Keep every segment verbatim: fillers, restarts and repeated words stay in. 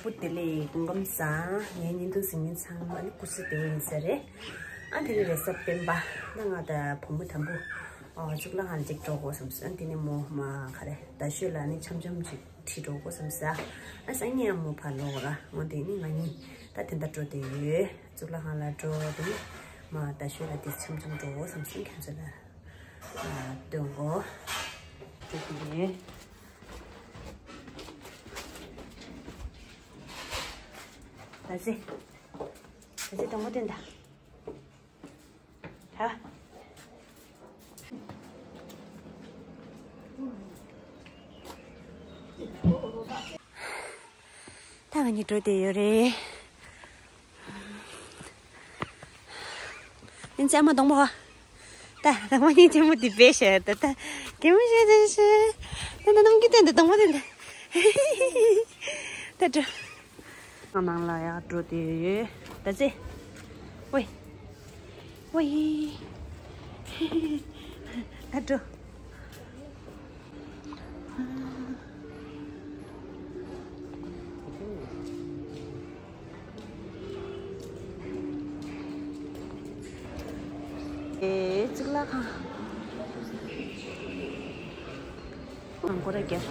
བདེ་ལེགས། སྐུ་ཁམས་བཟང་། ངའི་བརྙན་ཐུང་གཟིགས་མཁན་ཚང་མ་ནི་སྐུ་གཟུགས་བདེ་པོ་ཡིན་ས་རེད། ཨ་དེ་ནི་རེས་གཟའ་སྤེན་པ་ན་ང་དང་བུ་མོ་དམ་བུ་ཨ་གཙུག་ལག་ཁང་ལ་གཅིག་འགྲོ་དགོས་བསམ་སོང་། ཨ་དེ་ནི་མོ་མ་ག་རེ་རྡ་ཤོད་ལ་ནི་འཆམ་འཆམ་ཅིག་ཁྲིད་འགྲོ་དགོས་བསམ་ས། ཨ་སང་ཉིན་ཡང་མོ་ཕར་ལོག་ར། འོ་དེ་ནི་ང་གཉིས་ད་དེ་འདྲ་འགྲོ་བསྡད་ཡོད། གཙུག་ལག་ཁང་ལ་འགྲོ། དེ་ནི་མ་རྡ་ཤོད་ལ་དེ་འཆམ་འཆམ་འགྲོ་དགོས་བསམ་སོང་། ཁྱེད་ཚོ་ལ་ཨ་སྟོན་གོ། འགྲོ་གི་ཡོད། ད་ཚེ། ད་ཚེ་དང་པོ་སྟོན་ད། ཧ། ད་ང་གཉིས་འགྲོ་བསྡད་ཡོད་རེད། ཨིན་ཙེ་མ་གདོང་པོ། ད་དང་པོ་གཉིས་ཅན་མོ་དེ་བེ་ཤ་ད་ད་གད་མོ་ཤ་ད་ཤ། ད་ད་ནམ་གི་ཏན་ད་གདོང་པོ་ཏན་ད། ད་འགྲོ། ང་ནང་ལ་ཡར་འགྲོ་བསྡད་ཡོད། ད་ཙེ། ཝེ། ཝེ། ད་འགྲོ། ཨེ་གཙུག་ལག་ཁང་། ང་སྒོ་ར་རྒྱབ།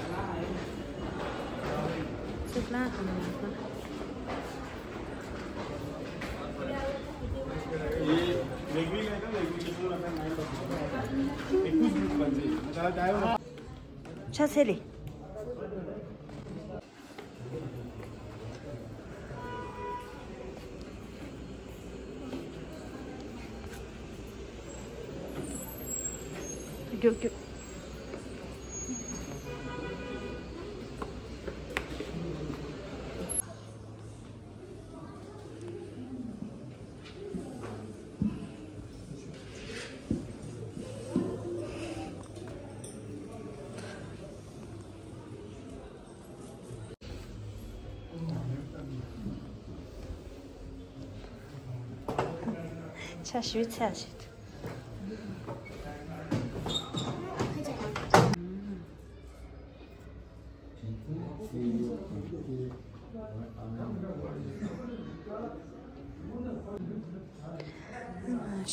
གཙུག་ལག་ཁང་། ཕྱག་འཚལ་ལེ། རྒྱུག་རྒྱུག། ཆ་ཞུས་ཚར་ཞིག་འདུག།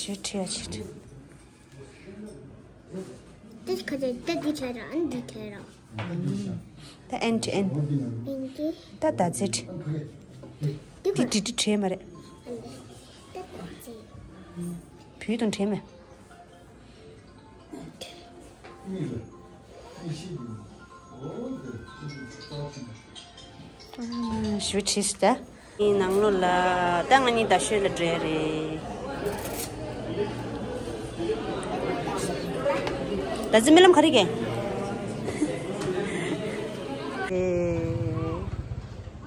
ཞུས་ཁྲིད་ཡ་ཞིག་འདུག། དེ་ཁ་དེ་ད་འདི་ཁྱེར་ར། ཨ་འདི་ཁྱེར་ར། ད་ཨེན་ཊི་ཨེན། ཨེན་ཊི། ད་ད་ཛེ་ཊི། དེ་ཁ་དེ་དེ་དེ་བྲིས་མ་རེད། ད་ད་ཛེ། བོད་དུ་བྲིས་མེད། ཞུ་ཁྲིས་ད། ངའི་ནང་ལོགས་ལ་ད་ང་གཉིས་རྡ་ཤོད་ལ་འགྲོ་ཡ་རེད། ད་ཙི་རྨི་ལམ་ག་རེ་གས། ཨེ།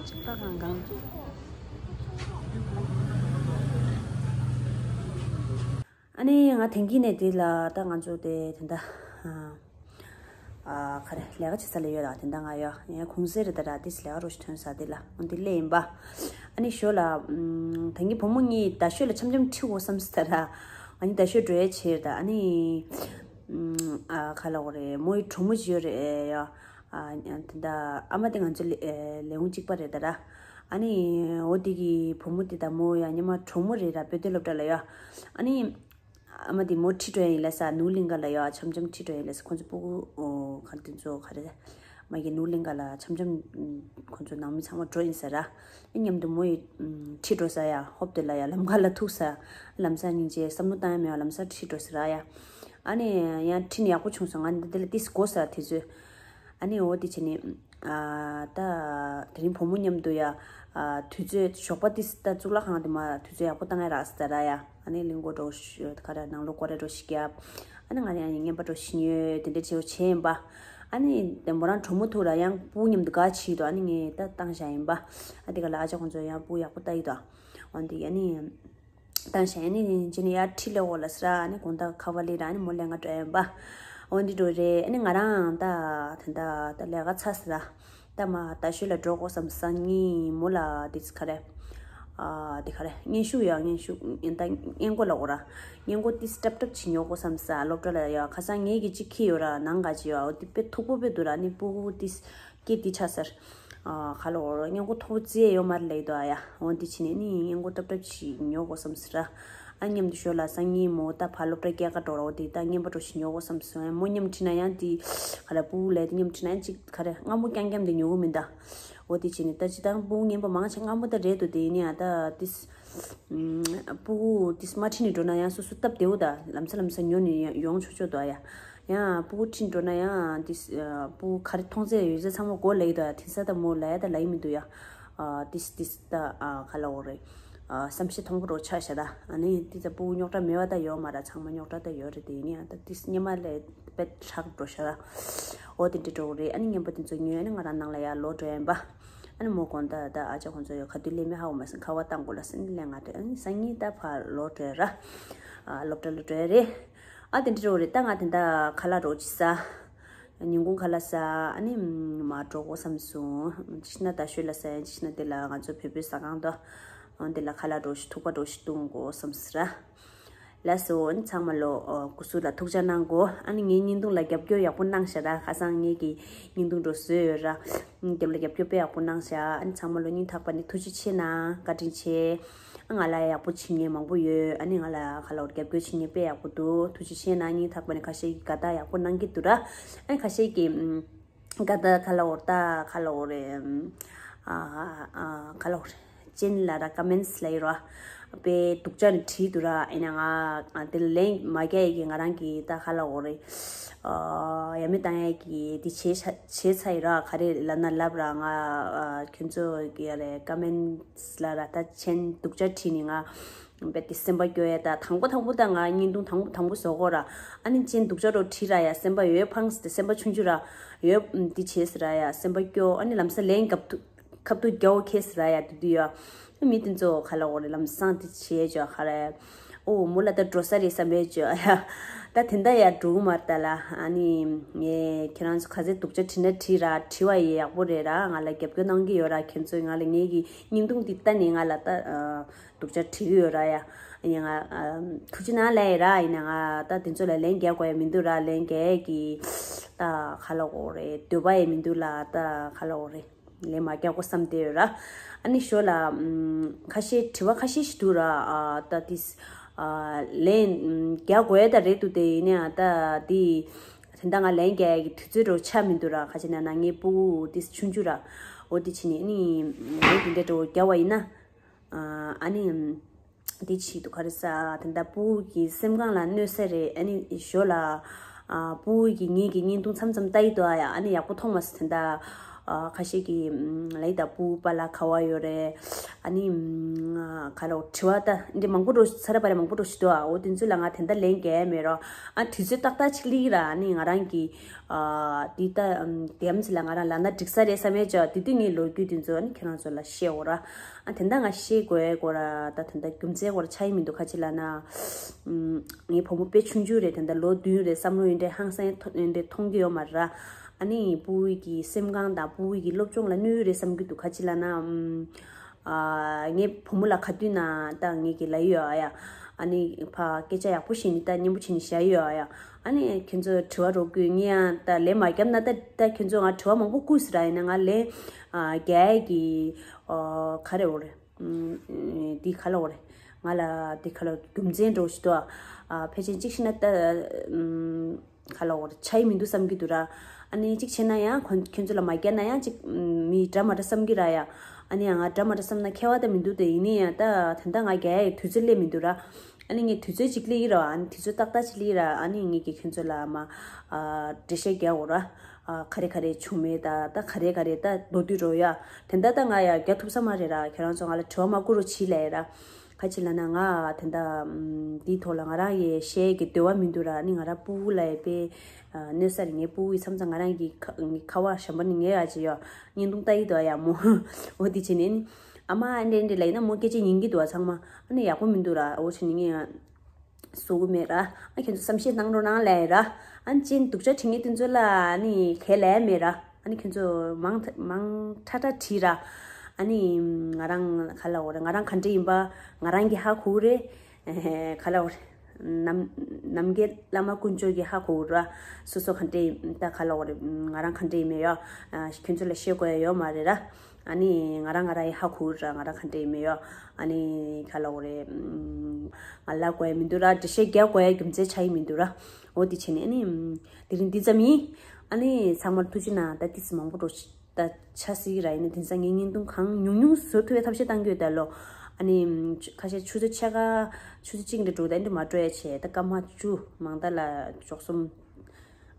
ཅིག་པ་གང་གང་། ཨ་ནི་ང་དེང་གི་ནས་དེ་ལ་ད་ང་ཚོ་དེ་དེ་འདྲ་ཨ་ག་རེ་ལས་ཀ་བྱེད་ས་ལ་ཡོད་ལ། དེ་འདྲ་ང་ཡོད་ཡང་གུང་སེང་རེད། ད་ར་དེ་ལས་ཀ་རོ་ཞིག་ཐོན་ས་དེ་ལ་འོན་ཏེ་སླེབས་ཡིན་པ། ཨ་ནི་ཞོ་ལ་དེང་གི་བུ་མོ་གཉིས་རྡ་ཤོད་ལ་འཆམ་འཆམ་ཁྲིད་དགོས་བསམ་སི་ད་ར། ཨ་ནི་རྡ་ཤོད་འགྲོ་ཡ་ཆེར་ད། ཨ་ནི་ཨ་ག་ལ་འོ་རེད། མོ་ཡི་གྲོགས་མོ་ཞིག་ཡོད་རེད་ཡ། ཨ་དེ་འདྲ་ཨ་མ་དེ་ང་ཚོ་ལས་ལས་ཁུངས་གཅིག་པ་རེད་ད་ར། ཨ་ནི་འོ་དེ་གི་བུ་མོ་དེ་དང་མོ་ཡང་སྙེ་མ་གྲོགས་མོ་རེད་ར། བོད་དོན་སློབ་གྲྭ་ལ་ཡ། ཨ་ནི་ཨ་མ་དེ་མོ་ཁྲིད་འགྲོ་ཡ་ཡིན་ལ་ས། ནོར་གླིང་ག་ལ་ཡ་འཆམ་འཆམ་ཁྲིད་འགྲོ་ཡ་ཡིན་ལ་ས། ཁོང་ཚོ་སྤུ་གུ་ཨོ་ག་རེ་དེ་ཚོ་ག་རེ་མ་གི་ནོར་གླིང་ག་ལ་འཆམ་འཆམ་ཁོང་ཚོ་ནང་མི་ཚང་མ་འགྲོ་ཡིན་ས་ར། ཨ་མཉམ་དུ་མོ་ཡི་ཁྲིད་འགྲོ་ས་ཡ། ཧོབ་དེ་ལ་ཡ་ལམ་ཁ་ལ་ཐུག་ས། ལམ་སང་སྙིང་རྗེ་བསམ་བློ་བཏང་ཡ་མེད་པ་ལམ་སང་ཁྲིད་འགྲོ་ས་ར་ཡ། ཨ་ནི་ཡང་ཁྲིད་ནས་ཡག་པོ་བྱུང་སོང་། ང་འདི་འདི་ལ་ཏིས་དགོས་ས་དེ་ཚོས། ཨ་ནི་འོ་དེ་བྱས་ནས་ཨ་ད་དེ་རིང་བུ་མོ་མཉམ་དུ་ཡ་ཨ་དུས་ཚོད་ཞོགས་པ་ཏིས་ད་གཙུག་ལག་ཁང་དེ་མ་དུས་ཚོད་ཡག་པོ་བཏང་ཡ་རག་ས་ད་ར་ཡ། ཨ་ནི་གླིང་སྐོར་འགྲོ་ཤ་ག་ར་ནང་ལོགས་སྐོར་ར་འགྲོ་ཤ་རྒྱབ། ཨ་ནི་ང་རང་ཡང་རྔན་པ་འགྲོ་ཤ་ཉོས་དེ་འདྲ་བྱེད་འོ་བྱས་ཡིན་པ། ཨ་ནི་དེ་མོ་རང་གྲོགས་མོ་ཐུག་ར་ཡང་སྤུ་མཉམ་དུ་དགའ་བྱེད་དོ། ཨ་ནི་ངས་ད་བཏང་བཞག་ཡིན་པ། ཨ་དེ་ག་ལ་ཨ་ཅག་ཁོང་ཚོ་ཡང་སྤུ་ཡག་པོ་ལྟ་ཡི་དོ། འོན་ཏེ་ཨ་ནི། བཏང་ཞིང་ཨ་ནི་ཅི་ནི་ཡར་ཁྲིད་ལེ་འོ་ལ་སི་ར། ཨ་ནི་དགོང་དག་ཁ་བ་ལི་ར། ཨ་ནི་མོ་ལེ་ང་འགྲོ་ཡིན་པ། འོ་འདི་འགྲོ་རེད། ཨ་ནི་ང་རང་ད་ད་ད་ད་ལས་ཀ་ཚ་སི་ར། ད་མ་ད་ཤོད་ལ་འགྲོ་དགོས་བསམ་སང་ཉིན་མོ་ལ་དེ་ཚི་ག་རེ། ཨ་དེ་ག་རེ་སྙན་ཞུ་ཡ་སྙན་ཞུ་ཡིན་ད་སྙན་གོ་ལ་འོ་ར། སྙན་གོ་ཏི་སི་ཏབ་ཏབ་ཅི་ཉོ་དགོས་བསམ་ས་སློབ་གྲྭ་ལ་ཡ་ཁ་སང་ངེད་ཀྱི་ཅི་ཁི་ཡོད་ར་ནང་ག་ཅི་ཡོད་འོ་དེ་དཔེ་ཐུག་པོ་དཔེ་འདུག་ར། ཨ་ནི་སྤུ་གུ་ཏི་སི་སྐད་འདི་ཆགས་ཟེར། ཨ་ག་ལ་འོ་ར་སྔོན་འགོག་ཐོབ་རྩིས་ཡོད་མ་རེད་ལབ་ཀྱི་འདུག་ཨ་ཡ། འོ་འདི་བྱས་ནས་ནི་སྔོན་འགོག་ཏབ་ཏབ་ཅིག་ཉོ་དགོས་བསམ་ཟེར་ར། ཨ་མཉམ་དུ་ཞོར་ལ་སང་ཉིན་མོ་ད་ཕར་སློབ་གྲྭ་སྐྱེལ་ག་འགྲོ་ར། འོ་དེ་ད་རྔན་པ་འདྲ་ཞིག་ཉོ་དགོས་བསམ་སོང་། མོ་མཉམ་ཁྲིད་ན་ཡང་དེ་ག་རེ་སྤུ་གུ་ལས་དེ་མཉམ་ཁྲིད་ན་ཡང་ཅིག་ག་རེ་སྔ་མོ་རྐྱང་རྐྱང་དེ་ཉོ་གི་མིན་ད། འོ་དེ་བྱས་ནས་ད་ཅི་ད་སྤུ་གུ་རྔན་པ་མང་ཆེ་སྔ་མོ་ད་རེད་འདུག་དེ་ཡིན་ནའང་ད་དེ་སྤུ་གུ་དེ་མ་ཁྲིད་ནས་འགྲོ་ན་ཡང་སོ་སོ་སྟབས་བདེ་བོ་ད་ལམ་སང་ལམ་སང་ཉོ་ནས་ཡོང་ཆོག་ཆོག་འདུག་ཨ་ཡ། ཡང་སྤུ་གུ་ཁྲིད་འགྲོ་ན་ཡང་དེ་སྤུ་གུ་ག་རེ་མཐོང་ཚད་ཡོད་ཚད་ཚང་མ་དགོས་ལབ་ཀྱི་འདུག་ཨ། དེང་སང་ད་མོ་ལབ་ཡ་ད་ལབ་ཀྱི་མི་འདུག་ཡ། ཨ་ཏིས་ཏིས་ད་ཨ་ག་ལ་འོ་རེད། ཨ་བསམ་ཤེས་མཐོང་པོ་རོ་ཆགས་ཤག་ད། ཨ་ནི་ཏིས་ད་སྤུ་གུ་རྙོག་དྲ་མེད་པ་ད་ཡོད་མ་རེད། ཚང་མ་རྙོག་དྲ་ད་ཡོད་རེད། དེ་ཡིན་ཡང་ད་ཏིས་སྙེ་མ་ལས་དཔེ་ཧྲག་འགྲོ་ཤག་ད། འོ་དེ་འདྲ་འགྲོ་གི་རེད། ཨ་ནི་རྔན་པ་དེ་ཚོ་ཉོས་ཨ་ནི་ང་རང་ནང་ལ་ཡར་ལོག་འགྲོ་ཡིན་པ། ཨ་ནི་མོ་དགོང་ད་ད་ཨ་ཅག་ཁོང་ཚོ་ཡོད་ག་དུས་ལས་མེད་ཧ་གོ་མ་སོང་། ཁ་པར་བཏང་དགོས་ལབ་སོང་། ཨ་ནི་ལས་ང་དེ་ཨ་ནི་སང་ཉིན་ད་ཕར་ལོག་འགྲོ་ཡ་ར། ཨ་སློབ་གྲྭ་ལ་འགྲོ་ཡ་རེད། ཨ་དེ་འདྲ་འགྲོ་གི་རེད། ད་ང་དེ་འདྲ་ཁ་ལག་རོ་ཅིག་ཟ། ཉིན་གུང་ཁ་ལག་ཟ། ཨ་ནི་མར་འགྲོ་དགོས་བསམ་སོང་། ཅི་ན་ད་ཤོད་ལ་ཟ་ཡ། ཅི་ན་དེ་ལ་ང་ཚོ་བོད་པའི་ཟ་ཁང་དུ། ཨ་དེ་ལ་ཁ་ལག་འགྲོ་ཞིག་ཐུག་པ་འགྲོ་ཞིག་བཏུང་དགོས་བསམ་སི་ར། ལགས་སོ། ཨ་ནི་ཚང་མ་ལོ་ཨ་སྐུ་གཟུགས་ལ་ཐུགས་ཅག་གནང་དགོས། ཨ་ནི་ངའི་བརྙན་ཐུང་ལ་རྒྱབ་སྐྱོར་ཡག་པོ་གནང་ཤག་ད། ཁ་སང་ངེད་ཀྱི་བརྙན་ཐུང་འགྲོ་བཟོས་ཡོད་ར། རྒྱབ་ལ་རྒྱབ་སྐྱོར་དཔེ་ཡག་པོ་གནང་ཤག་ཨ་ནི་ཚང་མ་ལོ་སྙིང་ཐག་པ་ནས་ཐུགས་རྗེ་ཆེ་གནང་། བཀའ་དྲིན་ཆེ། ང་ལ་ཡག་པོ་བྱེད་མཁན་མང་པོ་ཡོད། ཨ་ནི་ང་ལ་ཁ་ལོ་རྒྱབ་སྐྱོར་བྱེད་མཁན་དཔེ་ཡག་པོ་འདུག་ཐུགས་རྗེ་ཆེ་གནང་། སྙིང་ཐག་པ་ནས་ཁ་ཤས་ཀྱིས་དགའ་རྟགས་ཡག་པོ་གནང་གི་འདུག་ར། ཨ་ནི་ཁ་ཤས་ཀྱིས་ཨམ། དགའ་རྟགས་ཁ་ལོ་རྟགས་ཁ་ལོ་རེད། ཨ་ཨ་ཁ་ལོ་རེད། ཅན་ལ་ར་ཀ་མེན་སི་ལ་ཡོད་ར། དཔེ་སྡུག་ཅག་ནས་བྲིས་འདུག་ར། ཨ་ནི་ང་དེ་ལན་མ་རྒྱག་ཡས་ཀྱི་ང་རང་གིས་ད་ཁ་ལོ་རེད། ཨ་ཡ་མེད་བཏང་ཡས་ཀྱི་དེ་བྱས་ཚར་བྱས་ཚར་ཡིན་ར། ག་རེ་ལབ་ན་ལབ་ར། ང་ཨ་ཁྱོད་ཚོ་གི་ཡ་རེད་ཀ་མེན་སི་ལ་ར་ད་ཆེན་སྡུག་ཅག་བྲིས་ནི་ང་རྦད་དེ་སེམས་པ་སྐྱོ་ཡ། ད་དང་པོ་དང་པོ་ད་ང་བརྙན་ཐུང་དང་པོ་དང་པོ་བཟོ་གོ་ར། ཨ་ནི་ཅན་སྡུག་ཅག་རོ་བྲིས་ར་ཡ། སེམས་པ་ཡོད་ཕངས་ཏེ་སེམས་པ་ཆུང་ཆུང་ར་ཡོད་འདི་བྱས་ཟེར་ར་ཡ། སེམས་པ་སྐྱོ། ཨ་ནི་ལམ་སང་ལན་རྒྱབ་ཐུབ་ཁབ་ཏུ་རྒྱའོ་ཁེ་ཟེར་ར་ཡ། དུ་དུ་ཡ་མི་དེ་ཚོ་ཁ་ལ་འོ་རེ་ལམ་སང་དེ་བྱས་ཅོ་ཁ་ར། ཨོ་མོ་ལ་ད་འགྲོ་ས་རེད་བསམ་པས་ཅོ་ཡ། ད་དེ་འདྲ་ཡ་འགྲོ་གི་མ་རེད་ད་ལ། ཨ་ནི་ངས་ཁྱེད་རང་ཚོ་ག་ཚད་སྡུག་ཅག་བྲིས་ན་བྲིས་ར། བྲིས་པ་ཡི་ཡག་པོ་རེད་ར། ང་ལ་རྒྱབ་སྐྱོར་གནང་གི་ཡོད་ར། ཁྱེད་ཚོས་ང་ལ་ངེད་ཀྱི་བརྙན་ཐུང་འདི་ལྟ་ནས་ང་ལ་ད། སྡུག་ཅག་བྲིས་ཀྱི་ཡོད་ར་ཡ། ཡིན་ང་ཨ་ཐུགས་རྗེ་གནང་ལབ་ཡིན་ར། ཡིན་ན་ང་ད་དེ་ཚོ་ལ་ལན་རྒྱག་དགོས་ཡ་མི་འདུག་ར། ལན་རྒྱག་ཡ་གི་ད་ཁ་ལོ་འོ་རེད། འདོད་པ་ཡ་མི་འདུག་ལ་ད་ཁ་ལོ་འོ་རེད། ལན་མ་རྒྱག་གོ་བསམ་བསྡད་ཡོད་ར། ཨ་ནི་ཞོར་ལ་ཨམ་ཁ་ཤས་དྲི་བ་ཁ་ཤས་ཤིག་འདུག་ར། ཨ་ད་དེ་ཨ་ལན་ཨམ་རྒྱག་དགོས་ཡ་ད་རེད་འདུག་དེ་ཡིན་ནའང་ད་དེ་དེ་འདྲ་ང་ལན་རྒྱག་ཡ་གི་དུས་ཚོད་འགྲོ་ཆགས་མི་འདུག་ར། ཁ་ཅིག་ན་ན་ངའི་སྤུ་གུ་དེ་ཆུང་ཆུང་ར། འོ་དེ་བྱས་ནས་ཨ་ནི་ལན་དེ་འདྲ་འགྲོ་རྒྱག་པ་ཡིན་ན། ཨ་ནི་དེ་བྱེད་དུ་ག་རེ་ཟ་དེ་འདྲ་སྤུ་གུ་གི་སེམས་ཁམས་ལ་གནོད་ས་རེད། ཨ་ནི་ཞོར་ལ་ཨ་སྤུ་གུ་གི་ངེད་ཀྱི་བརྙན་ཐུང་མཚམས་མཚམས་ལྟ་ཡི་འདུག་ཨ་ཡ། ཨ་ནི་ཡག་པོ་མཐོང་མ་སོང་། དེ་འདྲ་ཨ་ཁ་ཤས་ཀྱིས་ཨམ་ལབ་ཡི་ད་སྤུ་གུ་པཱ་ལགས་ག་པར་ཡོད་རེད། ཨ་ནི་ཨམ་ག་རེ་དྲི་བ་ད་འདི་མང་པོ་འགྲོ་ཚར་པ་རེད། མང་པོ་འགྲོ་ཞིག་འདུག་ཨ། འོ་དེ་ཚོ་ལ་ང་དེ་འདྲ་ལན་རྒྱག་ཡ་མེད་རོ། ཨ་དུས་ཚོད་ཏག་ཏག་ཅིག་སླེབས་ར། ཨ་ནི་ང་རང་གི་ཨ་འདི་ལྟ་ཨམ་དེམ་ཚེ་ལ་ང་རང་ལབ་ན་འགྲིག་ས་རེད་བསམ་ཡས་ཅོ། དེ་དུས་ངའི་ལོ་རྒྱུས་དེ་ཚོ་ཨ་ནི་ཁྱེད་རང་ཚོ་ལ་བཤད་འོ་ར། ཨ་དེ་འདྲ་ང་བཤད་དགོས་སྐོར་ར་ད་དེ་འདྲ་རྒྱུ་མཚན་སྐོར་ཆགས་ཀྱི་མི་འདུག་ཁ་ཅིག་ལབ་ན་ཨམ་ངའི་བུ་མོ་དཔེ་ཆུང་ཆུང་རེད། དེ་འདྲ་ལོ་བདུན་རེད་བསམ་བློ་ཡིན་འདྲ་ཧང་སང་ཡིན་འདྲ་མཐོང་གི་ཡོད་མ་རེད་ར། ཨ་ནི་སྤུ་གུ་གི་སེམས་ཁམས་དང་སྤུ་གུ་གི་སློབ་སྦྱོང་ལ་གནོད་ཀྱི་རེད་བསམ་གྱི་འདུག་ཁ་ཅིག་ལབ་ན་ཨམ། ཨ་ངའི་བུ་མོ་ལ་ག་དུས་ན་ད་ངེད་ཀྱི་ལབ་ཡོད་ཨ་ཡ། ཨ་ནི་ཕ་སྐད་ཆ་ཡག་པོ་བཤད་ནི་ད་སྙན་པོ་བྱེད་ནི་བྱ་ཡོད་ཨ་ཡ། ཨ་ནི་ཁྱེད་ཚོ་དྲི་བ་རོགས་བསྐུལ། ངས་ཡང་ད་ལན་མ་བརྒྱབ་ན་ད་ད་ཁྱེད་ཚོ་ང་དྲི་བ་མང་པོ་བསྐུལ་ཟེར་ཨ་ཡིན་ན་ང་ལན་ཨ་རྒྱག་གི་ཨ་ག་རེ་འོ་རེད། ཨུམ་འདི་ག་ལ་འོ་རེད། ང་ལ་འདི་ག་ལ་རྒྱུ་མཚན་འགྲོ་ཞིག་འདུག་ཨ། ཕལ་ཆེར་གཅིག་བཤད་ན་ད་ཨུམ། ག་ལ་འོ་རེད། ཆ་ཡི་མི་འདུག་བསམ་གྱི་འདུག་ར། ཨ་ནི་གཅིག་བྱས་ན་ཡང་ཁོ་ཁྱོད་ཚོ་ལ་མ་བརྒྱབ་ན་ཡང་གཅིག་མི་འདྲ་མ་འདྲ་བསམ་གྱི་ར་ཡ། ཨ་ནི་ཡང་ང་འདྲ་མ་འདྲ་བསམ་ན་ཁྱད་པར་ད་མི་འདུག་དེ་ཡིན་ནའི་ཡང་ད་ད་ལྟ་ང་རྒྱག་ཡ་ཡི་དུས་ཚོད་སླེབས་མི་འདུག་ར། ཨ་ནི་ངས་དུས་ཚོད་གཅིག་སླེབས་ཡི་ར། ཨ་ནི་དུས་ཚོད་ཏག་ཏག་ཅིག་སླེབས་ཡི་ར། ཨ་ནི་ངས་ཀྱིས་ཁྱོད་ཚོ་ལ་མ་ཨ་འགྲེལ་བཤད་རྒྱག་འོ་ར། ཨ་ག་རེ་ག་རེ་བྱུང་མེད་ད་ད་ག་རེ་ག་རེ་ད་མདོར་བསྡུས་རོ་ཡ། དེ་འདྲ་ད་ང་ཡ་རྒྱག་ཐུབ་ས་མ་རེད་ར། ཁྱེད་རང་ཚོ་ང་ལ་དྲི་བ་མ་བསྐུར་རོགས་བྱེད་ལབ་ཡ་ར། ག་ཅི་ལབ་ན་ང་དེ་འདྲ་ཨམ་འདིའི་ཐོག་ལ་ང་རང་ཡི་བཤད་ཀྱི་འདོད་པ་མི་འདུག་ར། ནི་ང་རང་སྤུ་གུ་ལ་ཡི་དཔེ་ཨ་གནོད་ས་རེད། ངའི་སྤུ་གུ་ཡི་མཚམས་མཚམས་ང་རང་གི་ཁ་ངའི་ཁ་བ་ཞན་པ་ནི་ངའི་ཨ་ཅེ་ཡོད་བརྙན་ཐུང་ལྟ་ཡི་འདུག་ཨ་ཡ་མོ། འོ་དེ་བྱས་ནས་ནི་ཨ་མ་ཨ་འདྲེ་འདྲེ་ལབ་ཡིན་ན་མོ་སྐད་ཆ་ཉན་གྱི་འདུག་ཨ། ཚང་མ་ཨ་ནི་ཡག་པོ་མི་འདུག་ར། འོ་བྱས་ནས་ངས་བཟོ་གི་མེད་ར། ཨ་ཁྱེད་ཚོ་བསམ་ཤེས་གནང་རོགས་གནང་ལབ་ཡི་ར། ཨ་ཅན་སྡུག་ཅག་བྲིས་མཁན་དེ་ཚོ་ལ་ཨ་ནི་ག་ལབ་ཡ་མེད་ར། ཨ་ནི་ཁྱོད་ཚོ་མང་ཐ་མང་ཁྲ་ཁྲ་བྲིས་ར། ཨ་ནི་ང་རང་ག་ལ་འོ་ར། ང་རང་ག་འདྲ་ཡིན་པ་ང་རང་གིས་ཧ་གོ་གི་རེད། ག་ལ་འོ་ར། ནམ་ནམ་མཁའི་བླ་མ་དཀོན་མཆོག་གིས་ཧ་གོ་གི་ར། སོ་སོ་ག་འདྲ་ཡིན་ད་ག་ལབ་དགོས་རེད། ང་རང་ག་འདྲ་ཡིན་མེད་ཡོ། ཨ་ཁྱོད་ཚོ་ལ་བཤད་དགོས་ཡ་ཡོད་མ་རེད་ར། ཨ་ནི་ང་རང་ང་རང་ཡིན་ཧ་གོ་གི་ར། ང་རང་ག་འདྲ་ཡིན་མེད་ཡོ། ཨ་ནི་ག་ལབ་དགོས་རེད། ང་ལབ་དགོས་ཡ་མི་འདུག་ར། འགྲེལ་བཤད་རྒྱག་དགོས་ཡ་རྒྱུ་མཚན་ཆགས་ཀྱི་མི་འདུག་ར། འོ་དེ་བྱས་ནས་ཨ་ནི་དེ་རིང་འདི་ཙམ་ཡིན། ཨ་ནི་ཚང་མར་ཐུགས་རྗེ་གནང་། ད་ཏིས་མང་པོ་འགྲོ་ད་ཆ་སྲིད་ར། ཡིན་ན་དེང་སང་ངའི་བརྙན་ཐུང་གང་ཉུང་ཉུང་བཟོ་ཐུབ་པའི་ཐབས་ཤེས་གཏང་གི་ཡོད་ད་ལོ། ཨ་ནི་ཁ་ཤས་ཆུ་ཚོད་ཕྱེད་ཀ་ཆུ་ཚོད་གཅིག་འདྲ་འགྲོ་ད་འདི་མ་འགྲོ་ཡ་བྱས། ད་སྐར་མ་བཅུ་མང་ད་ལ་འཇོག་གསུམ་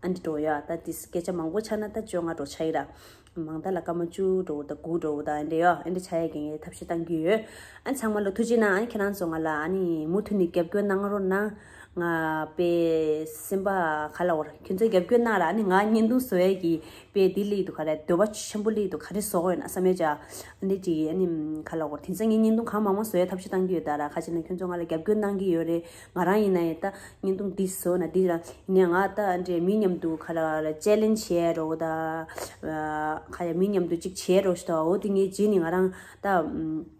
ཨ་འདི་འགྲོ་ཡ། ད་དེ་སྐད་ཆ་མང་པོ་ཆགས་ན་ད་བཅོ་ལྔ་འགྲོ་ཆགས་ཡི་ར། མང་ད་ལ་སྐར་མ་བཅུ་འགྲོ་ད་དགུ་འགྲོ་ད་ཨ་འདྲ་ཡ། ཨ་འདྲ་ཆགས་ཡ་གི་ངས་ཐབས་ཤེས་གཏང་གི་ཡོད། ཨ་ཚང་མ་ལ་ཐུགས་རྗེ་གནང་། ཨ་ཁྱེད་རང་ཚོ་ང་ལ་ཨ་ནི་མུ་མཐུད་ནས་རྒྱབ་སྐྱོར་གནང་རོགས་གནང་། ང་པའི་སེམས་པ་ག་ལབ་དགོས་རེད། ཁྱོད་ཚོས་རྒྱབ་སྐྱོར་གནང་ར། ཨ་ནི་ང་བརྙན་ཐུང་བཟོ་ཡས་ཀྱི་པའི་འདི་སླེབས་འདུག་ག་རེ། འདོད་པ་ཆེན་པོ་སླེབས་འདུག་ག་རེ་བཟོ་དགོས་ཡོད་ན་བསམ་ཡས་ཅག་ཨ་འདི་ཅིག་ཨ་ནི་ག་ལབ་དགོས་རེད། དེང་སང་ངས་བརྙན་ཐུང་གང་མང་མང་བཟོ་ཡས་ཐབས་ཤེས་གཏང་གི་ཡོད་ད་ར། ཁ་ཅིག་ན་ཁྱོད་ཚོ་ང་ལ་རྒྱབ་སྐྱོར་གནང་གི་ཡོད་རེད། ང་རང་ཡིན་ན་ཡང་ད་བརྙན་ཐུང་འདི་བཟོ་ན་འདི་ར་ཡིན་ན་ང་ད་ཨ་འདྲས་མི་མཉམ་དུ་ག་ལབ་རེད། ཅེ་ལེན་ཇི་བྱེད་རོགས་ད། ཁ་ཡ་མི་མཉམ་དུ་ཅིག་བྱེད་རོགས་ཞུ་ད། འོ་དེ་ངས་བྱས་ནས་ང་རང་ད། བྱེད་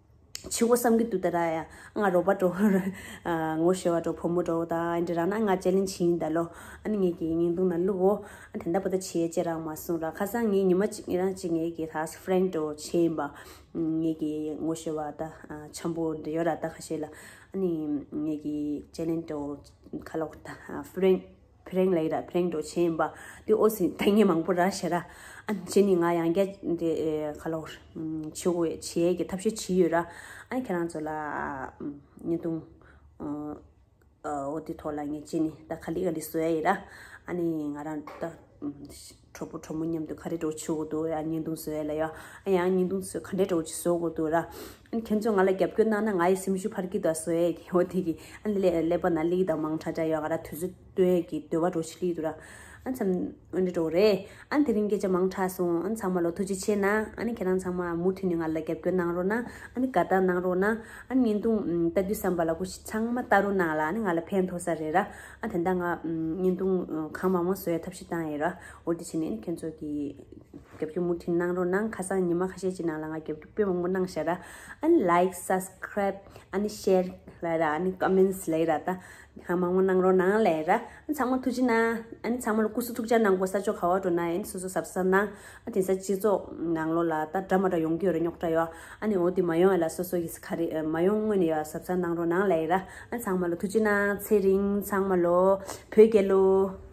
དགོས་བསམ་གྱི་འདུག་ད་ར། ཡ་ང་རོགས་པ་འགྲོ། ཨ་ངོ་ཤེས་པ་འགྲོ། བུ་མོ་འགྲོ་ད་ཨ་འདྲ་རང་ན་ང་ཅེ་ལེན་ཇི་བྱེད་ཡིན་ད་ལོ། ཨ་ནི་ངེད་ཀྱི་བརྙན་ཐུང་ནང་བླུག་གོ། ཨ་དེ་འདྲ་པོ་ད་བྱེད་ཅེས་རང་མ་གསུངས་ར། ཁ་སང་ངས་ཉི་མ་གཅིག་ངེད་རང་གཅིག་ངེད་ཀྱི་ད་ཧྥ་རེན་ཌི་འགྲོ་བྱེད་ཡིན་པ། ངེད་ཀྱི་ངོ་ཤེས་པ་ད་འཆམ་པོ་འདྲ་ཡོད་ར། ད་ཁ་ཤས་ལ་ཨ་ནི་ངེད་ཀྱི་ཅེ་ལེན་ཌི་འགྲོ་ག་ལབ་དགོས་རེད། ད་ཧྥ་རེན་ཌི་ཕི་རེང་ལབ་ཡི་ར། ཕི་རེང་འགྲོ་བྱེད་ཡིན་པ། དེ་ཨོ་སི་ཐ་སྙད་མང་པོ་ར་ཤེས་ར། ཨ་ནི་བྱས་ནས་ང་ཡང་བསྐྱར་དེ་ཨེ་ག་ལབ་དགོས་རེད། བྱེད་དགོས་བྱེད་ཡས་ཀྱི་ཐབས་ཤེས་བྱེད་ཡོད་ར། ཨ་ནི་ཁྱེད་རང་ཚོ་ལ་ཨ་བརྙན་ཐུང་ཨ་ཨོ་དེ་ཐོག་ལ་ངས་བྱས་ནས་ད་ག་ལེ་ག་ལེ་བཟོ་ཡ་ཡིན་ར། ཨ་ནི་ང་རང་ད་གྲོགས་པོ་གྲོགས་མོ་མཉམ་དུ་ག་རེ་འདྲ་བྱེད་དགོས་འདུག་ཡ་བརྙན་ཐུང་བཟོ་ཡ་ལ་ཡ། ཨ་ཡང་བརྙན་ཐུང་བཟོ་ག་འདྲ་འདྲ་བྱེད་བཟོ་དགོས་འདུག་ར། ཨ་ནི་ཁྱེད་ཚོས་ང་ལ་རྒྱབ་སྐྱོར་གནང་ན་ང་ཡི་སེམས་ཤུགས་འཕར་གྱི་འདུག་བཟོ་ཡས་ཀྱི་འོ་དེ་གི། ཨ་ནི་ཀླད་ཀླད་པ་ནང་སླེབས་ཀྱི་འདུག་མང་དྲགས་དྲགས་ཡོད། ང་རང་དུས་ཚོད་སྟོན་ཡས་ཀྱི་འདོད་པ་འདྲ་ཞིག་སླེབས་འདུག་ར། ཨ་ནི་མཚམས་འོ་འདྲ་འདྲ་རེད། ཨ་ནི་དེ་རིང་སྐད་ཆ་མང་དྲགས་སོང་། ཨ་ནི་ཚང་མ་ལ་ཐུགས་རྗེ་ཆེ་གནང་། ཨ་ནི་ཁྱེད་རང་ཚང་མ་མུ་མཐུད་ནས་ང་ལ་རྒྱབ་སྐྱོར་གནང་རོགས་གནང་། ཨ་ནི་དགའ་རྟགས་གནང་རོགས་གནང་། ཨ་ནི་བརྙན་ཐུང་ཨམ་ལྟ་དུས་ཙམ་པ་ལ་སྐུ་མཁྱེན་ཚང་མ་ལྟ་རོགས་གནང་ལ། ཨ་ནི་ང་ལ་ཕན་ཐོགས་ས་རེད་ར། ཨ་དེ་འདྲ་ང་ཨམ་བརྙན་ཐུང་ཨམ་གང་མང་མང་བཟོ་ཡས་ཐབས་ཤེས་བཏང་ཡིན་ར། འོ་དེ་བྱས་ནས་ཨ་ནི་ཁྱེད་ཚོ་གི་རྒྱབ་སྐྱོར་མུ་མཐུད་གནང་རོགས་གནང་། ཁ་སང་ཉི་མ་ཁ་ཤས་ཅིག་ནང་ལ་ང་རྒྱབ་སྐྱོར་དཔེ་མང་པོ་གནང་ཤག་ར། ཨ་ནི་ལའིཀ་སབ་སི་ཀ་རའིབ་ཨ་ནི་ཤེར་ལབ་ར། ཨ་ནི་ཀོ་མེན་ཊི་ལབ་ར། ད་ཧ་མང་པོ་གནང་རོགས་གནང་ལབ་ར། ཨ་ནི་ཚང་མ་ཐུགས་རྗེ་གནང་། ཨ་ནི་ཚང་མ་ལ་སྐུ་གཟུགས་ཐུགས་ཅག་གནང་དགོས། ས་ཕྱོགས་ག་བ་འགྲོ་ན་ཨ་ནི་སོ་སོ་གཟབ་གཟབ་གནང་། ཨ་དེང་སང་སྤྱི་ཚོགས་ནང་ལོགས་ལ་ད་འདྲ་མ་འདྲ་ཡོང་གི་ཡོད་རེད། རྙོག་དྲ་ཡོད། ཨ་ནི་འོ་དེ་མ་ཡོང་ཡ་ལ་སོ་སོ་གི་ག་རེ་མ་ཡོང་སྔོན་ནས་ཡ་གཟབ་གཟབ་གནང་རོགས་གནང་ལབ་ཡི་ར། ཨ་ཚང་མ་ལ་ཐུགས་རྗེ་གནང་། ཚེ་རིང་། ཚང་མ་ལོ། བོད་རྒྱལ་ལོ།